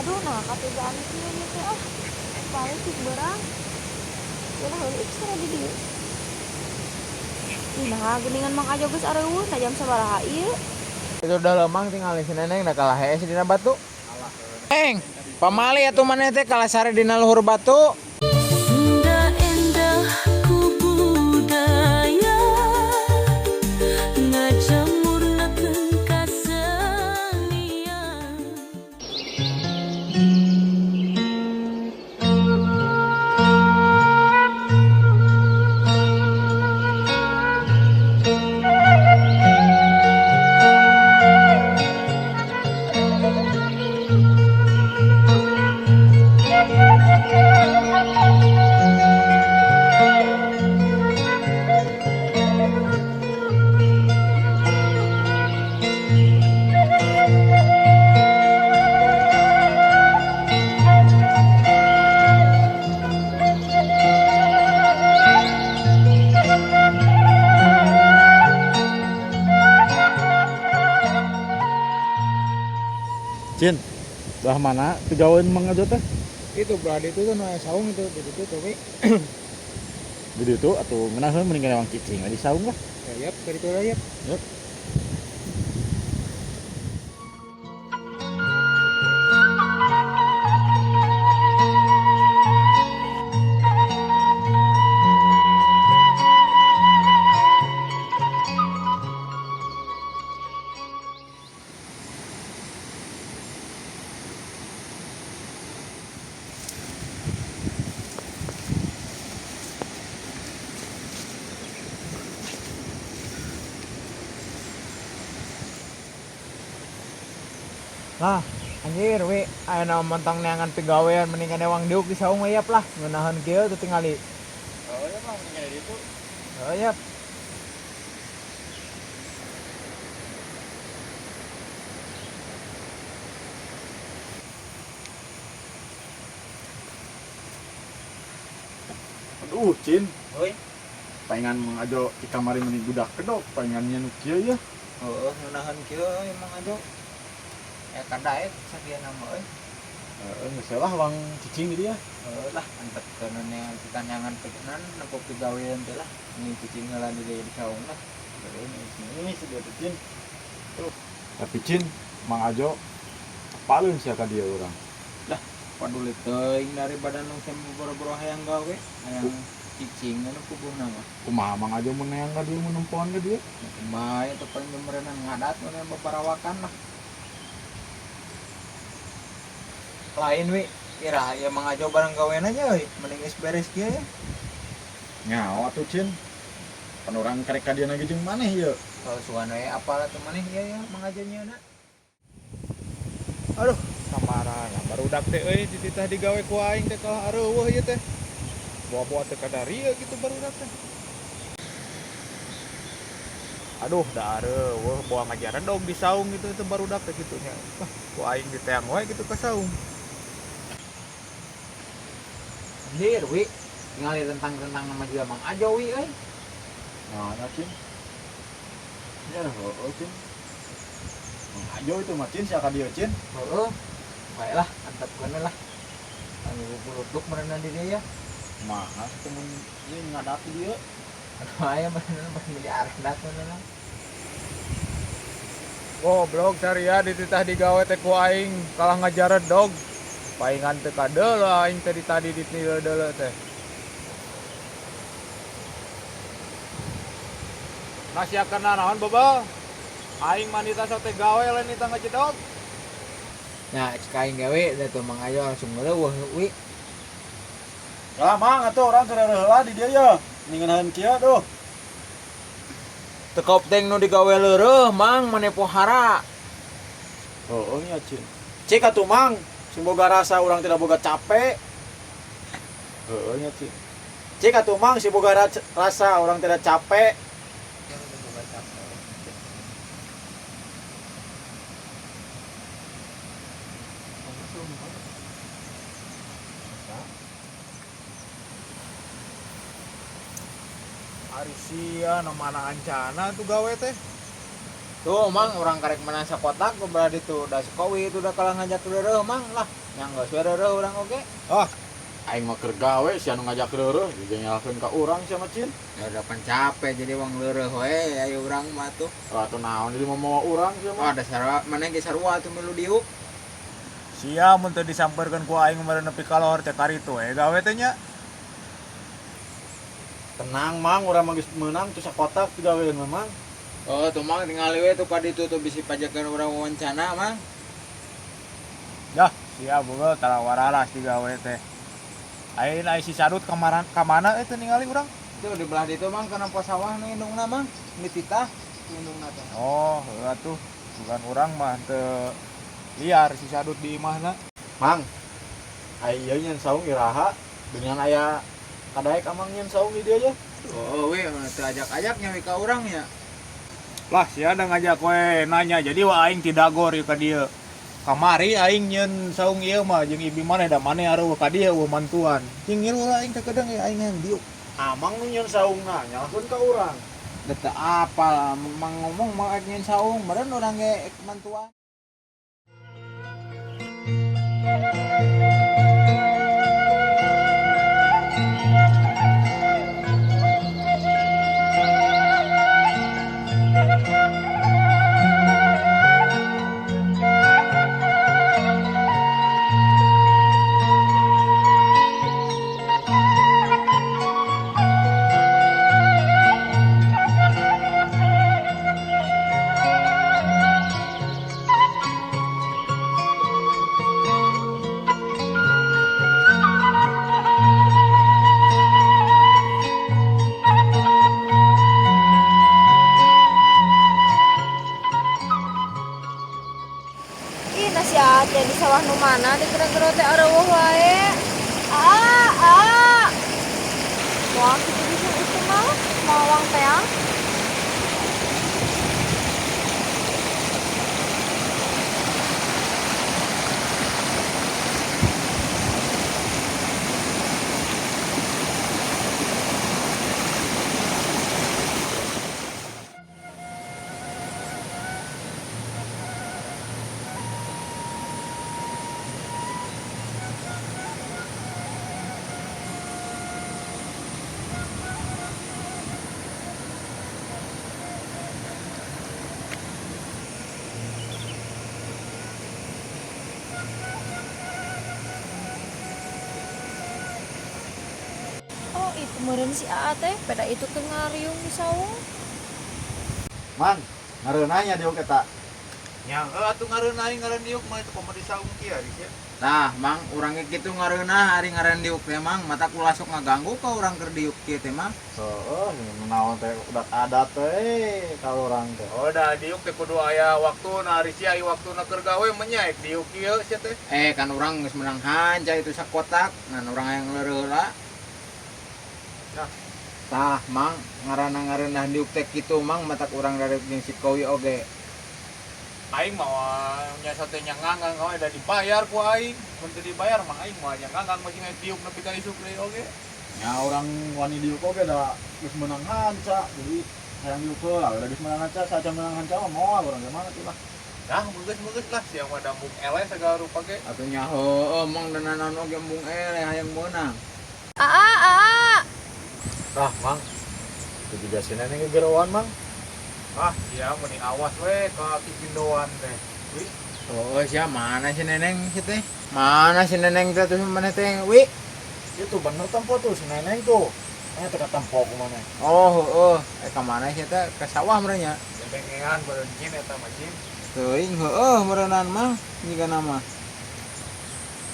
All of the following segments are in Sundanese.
Aduh, nah katigaan kieu ieu teh ah. Paling cik beurang. Geunaheun ih di dieu. Ih, nah geuningan Mang Ajo geus areuweuh, na jam sabaraha ieu? Itu udah lemang tinggal si Neneng da kalah hees dina batu. Neng, pamali atuh maneh teh kalah sare dina luhur batu. Sunda endah ku budaya ngajamurnakeun kasenian. Cin, belah mana pigaweun Mang Ajo teh? Itu berarti itu tuh nu aya saung itu di ditu tuh we. Di ditu atuh ngeunaheun mending wang cicing we di saung lah. Ya yap, ka ditu lah yap. Yap. Lah, anjir we, aya na mentang neangan pigawean mendingan ewang diuk di saung we yap lah. Ngeunaheun kieu tuh tingali. Oh ya Mang, mendingan di ditu. Oh yap. Aduh, Cin. Oi. Paingan Mang Ajo di kamari meni budak kedok, paingannya nu kieu ya. Heeh, ngeunaheun kieu euy Mang Ajo. Ya kadaek sakieu mah euy. Heeh, geus lah wang cicing di dia. Heeh lah, antep keun kita neangan pikiran nempo pigawean teh lah. Ini cicing heula di dieu di saung lah. Heeh, ini si dia teh, Cin. Tuh. Tapi Cin, Mang Ajo apaleun sia ka dieu urang. Lah, paduli teuing dari badan nu boro-boro hayang gawe, hayang cicing anu puguhna mah. Kumaha Mang Ajo mun neang ka dieu mun nempoan ka dieu? Kumaha eta paling meureunan ngadat mun babarawakan lah. Lain wi, iraha ieu Mang Ajo barang gawean aja euy, mending geus beres kieu ya. Nyawa atuh Cin. Pan urang karek ka dieu lagi jeung maneh ieu. Kalau sugan we apal atuh maneh ieu ya Mang Ajo nyeuna. Aduh, kamarana barudak teh euy dititah digawe ku aing teh kalah areuweuh ieu teh. Boa-boa teh kadarieu gitu barudak teh. Aduh, da areuweuh boa ngajaran dong di saung gitu teh barudak teh kitu nya. Wah, ku aing diteang wae gitu ka saung. Anjir, wi, tingali rentang-rentang nama juga Mang Ajo wi euy. Mana Cin? Ya heueuh Cin. Mang Ajo itu mah Cin sia ka dieu Cin. Heeh. Baiklah, antepkeun lah. Anu bulutuk meureunan di dieu ya. Kumaha sih mun ieu ngadat di dieu? Aduh aya meureunan pas di arendat meureunan. Goblok saria dititah digawe teh ku aing kalah ngajaran dog. Paingan teh kadeuleu aing teh di tadi ditideuleu teh. Nasiakeun naon bebel? Aing manita sok teh gawe lain nita ngajedog. Nah, cek aing gawe da tuh Mang Ajo langsung ngeuleuh wi. Lah Mang atuh urang keur heula di dieu ye. Ningenaheun kieu duh. Teu kopteng nu digawe leureuh Mang mane pohara. Heueuh nya Cin. Cik atuh Mang, sing boga rasa urang tidak boga capek. Heueuh nya Cin. Cik atuh Mang, sing boga rasa urang tidak capek. Ari sia nu mana ancana tuh gawe teh. Tuh mang urang karek menang sakotak belah ditu da Sukawi itu udah kalah ngajak reureuh mang lah. Nya geus we reureuh urang oge. Aing mah keur gawe sia nu ngajak reureuh juga nyalahkeun ka urang sia mah Cin. Ya udah pan capek jadi wong leureuh we ayo urang mah tuh. Atuh naon jadi mau urang sia Oh mah. ada sarua maneh ge sarua atuh milu diuk. Sia mun teu disampeurkeun ku aing meureun nepi ka lohor teh karitu we gawe teh nya. Tenang mang, urang mah geus meunang tuh sakotak digawean mah mang. Oh tuh mang tingali we tuh ka ditu tuh bisi pajakeun urang wawancana mang. Dah, sia boga tara wararas digawe teh. Ayeuna aya si Sadut kamaran ka mana teu ningali urang? Tuh di belah ditu mang kana pos sawah nu indungna mang. Dititah indungna teh. Oh, heuh atuh. Bukan urang mah teu liar si Sadut di imahna. Mang, aya ieu nyen saung iraha dengan aya kadaek amang nyen saung di dieu ya. Oh we teu ajak-ajak nya we ka urang nya. Lah, sia da ngajak we nanya jadi wa aing ti dagor ieu ka dieu. Kamari aing nyeun saung ieu mah jeung ibi maneh da maneh areueuh ka dieu eueuh mantuan. Jeung ngilu lah aing teh kedeung aing yang diuk. Amang nu nyen saungna nyalahkeun ka urang. Da teu apal mang ngomong mah ek nyeun saung meureun urang ge ek mantuan. Ih, nasi ate di sawah nu mana di gero-gero teh areueuh wae. Aa, aa. Moal kitu bisa itu mah, moal teang. Oh, itu meureun si Aa teh, pada itu keur ngariung di saung. Mang, ngareunah nya diuk eta. Nya heuh atuh ngareunah aing ngaran diuk mah itu komo di saung kieu ari sia. Tah, mang urang ge kitu ngareunah ari ngaran diuk teh mang mata kula sok ngaganggu ka urang keur diuk kieu teh mang. Heeh, naon teh udah adat teh ka urang teh. Oh, da diuk teh kudu aya waktuna ari sia aya waktuna keur gawe mah nya ek diuk kieu sia teh. Eh kan urang geus menang hanca itu sakotak ngan urang hayang leureuh heula. Nah. Tah, mang ngaranna ngareunah diuk teh kitu mang matak urang darek jeung si Kowi oge. Aing mah nya sate nya nganggang we da dibayar ku aing. Mun teu dibayar mah aing mah nya nganggang masih ngaik diuk nepi ka isuk deui oge. Ya urang wani diuk oge da geus meunang hanca jadi hayang diuk heula udah geus meunang hanca saca meunang hanca mah moal urang gimana tuh lah. Dah geus lah sia mah da embung eleh segala rupa ge. Atuh nya heueuh mang da nanaon oge embung eleh hayang meunang. Aa, aa. Tah, Mang. Itu juga si neneng gegeroan, Mang. Ah, sia meni awas we ka kipindoan teh. Wi, Oh, sia mana si neneng si teh? Mana si neneng teh tuh mana teh? Wi. Itu bener tempo tuh si neneng tuh. Eh teu katempo ku maneh. Oh, heueuh. Eh ka mana si teh? Ka sawah meureun nya. Bengean beureun cin eta mah cin. Teuing heueuh meureunnan mah jigana mah.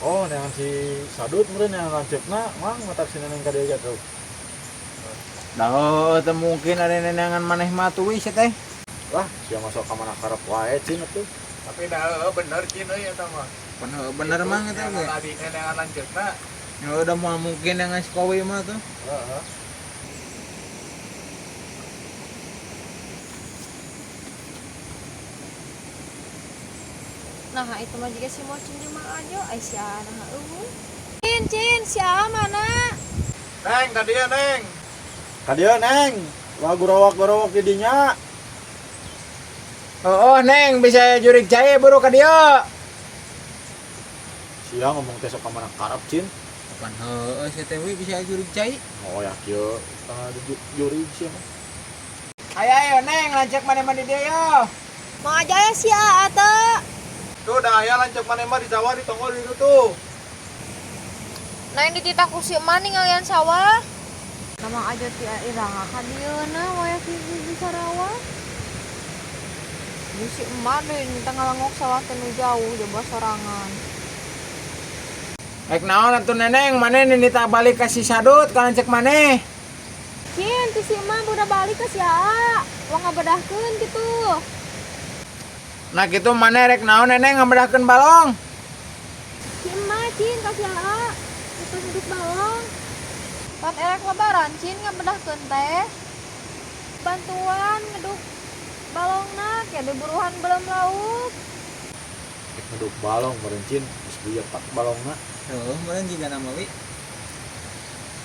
Oh, neangan si Sadut meureun neangan lanceukna, Mang, matak si neneng ka dieu tuh. Dah heueuh teu mungkin ada nenengan maneh mah tuh wi si teh. Lah, sia masuk ka mana karep wae cin atuh. Tapi dah heueuh bener cin euy eta mah. Pan heueuh bener mang eta ge. Tadi neangan lanceukna. Ya udah moal mungkin dengan si Kowi mah tuh. Heeh. Nah, itu mah juga si Mocin jeung Mang Ajo, ai si Aa nah eueuh. Cin, Cin, si Aa mana? Neng, tadi ya, Neng. Ka dieu, Neng. Wah, gurowak-gurowak di dinya. Oh, Neng, bisa jurig cai buru ka dieu. Sia ngomong teh sok ka mana karep Cin. Kapan heueuh si teh wi bisa jurig cai. Oh ya kieu tengah jurig sia mah. Ayo ayo Neng, lanceuk maneh mah di dieu yo. Mang Ajo ya si Aa teu. Tuh dah aya lanceuk maneh mah di sawah di tonggol di tuh. Neng dititah ku si emak ningalian sawah. Nah, Mang Ajo ti iraha ka dieuna waya di Sarawak. Di si emak deui minta ngalangok sawah teh nu jauh jaba sorangan. Rek naon atuh Neneng, maneh nitah balik ka si Sadut ka lanceuk maneh. Cin, ti si emak udah balik ke si Aa. Wah ngabedahkeun gitu. Nah kitu maneh rek naon Neneng ngabedahkeun balong. Si emak Cin ka si Aa. Itu hidup balong. Pan erek lebaran Cin ngabedahkeun teh. Bantuan ngeduk balongna kayak diburuhan belum lauk. Rek ngeduk balong meureun Cin, geus buyetak balongna. Heuh, meureun jiga nama wi.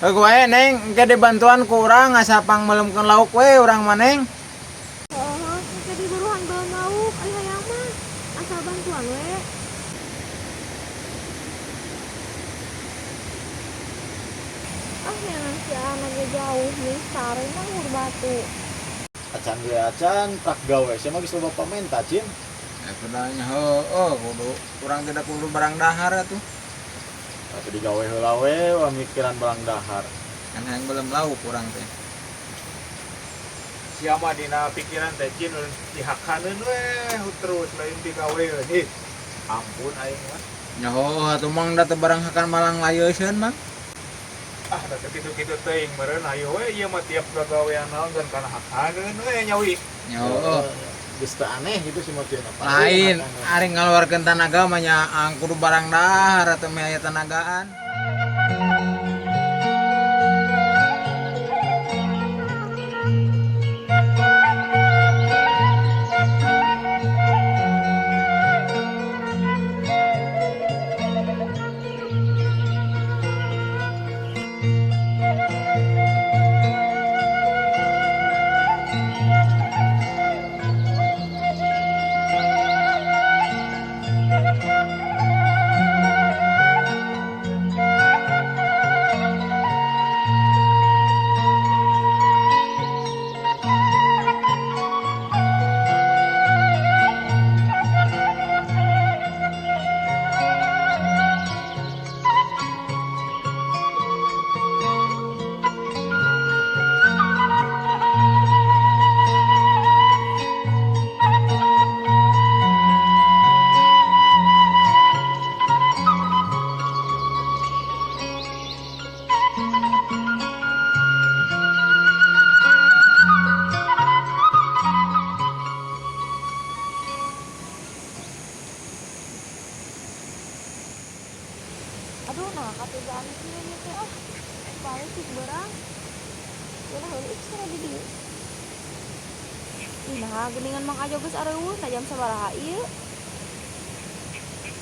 Heuh wae Neng, engke dibantuan ku urang ngasapang meuleumkeun lauk we urang mah Neng. Oh, kayak diburuhan belum lauk, ayo hayang mah. Asal bantuan we. Ah, nenek si anaknya jauh nih, sare mah luhur batu. Acan ge acan prak gawe sia mah geus loba pamenta Cin. Ya kudanya heueuh kudu urang tidak kudu barang dahar atuh. Atuh digawe heula we wah mikiran barang dahar. Kan hayang belum lauk urang teh. Sia mah dina pikiran teh Cin dihakaneun we terus lain digawe. Ih, ampun aing mah. Ya heueuh atuh mang da teu barang hakan malang layeuseun mang. Ah, da teu kitu-kitu teuing meureun hayu we ieu mah tiap gagawean naon dan kana hakaneun we nya wi. Ya heueuh. Geus teu aneh gitu si mah Lain ari ngaluarkeun tanaga mah nya kudu barang dahar atuh meh aya tanagaan. Aduh, nah katibaan kieu ieu teh ah. Balik sih berang. Ulah heueuh sare di dieu. Ih, nah geuningan Mang Ajo geus areuweuh na jam sabaraha ieu?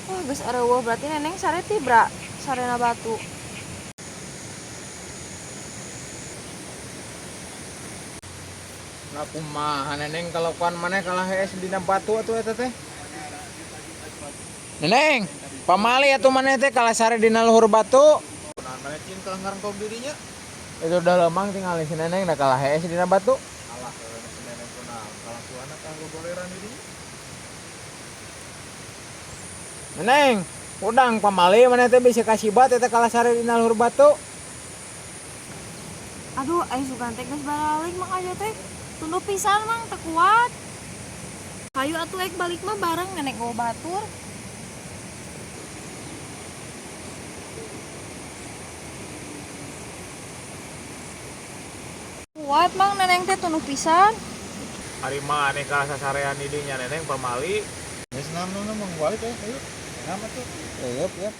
Wah, geus areuweuh berarti Neneng sare tibra, sarena batu. Nah kumaha Neneng kalakuan maneh kalah hees dina batu atuh eta teh. Neneng, pamali atuh maneh teh kalah sare dina luhur batu. Kunaon maneh Cin kalah ngarengkong dirinya? Itu udah lemang tinggal si Neneng da kalah hees dina batu. Alah si Neneng kunaon kalakuanna kalah gogoleran dirinya. Neneng, udang pamali maneh teh bisa kasibat eta kalah sare dina luhur batu. Aduh, aing sugan teh geus balik Mang Ajo teh. Tunduh pisan Mang teu kuat. Hayu atuh ek balik mah bareng nenek gawa batur. Kuat Mang neneng teh tunduh pisan. Ari maneh kalah sasarean di dinya Neneng pamali. Geus nam nam mang balik ya, ayo. Nam atuh. Yeup, yeup.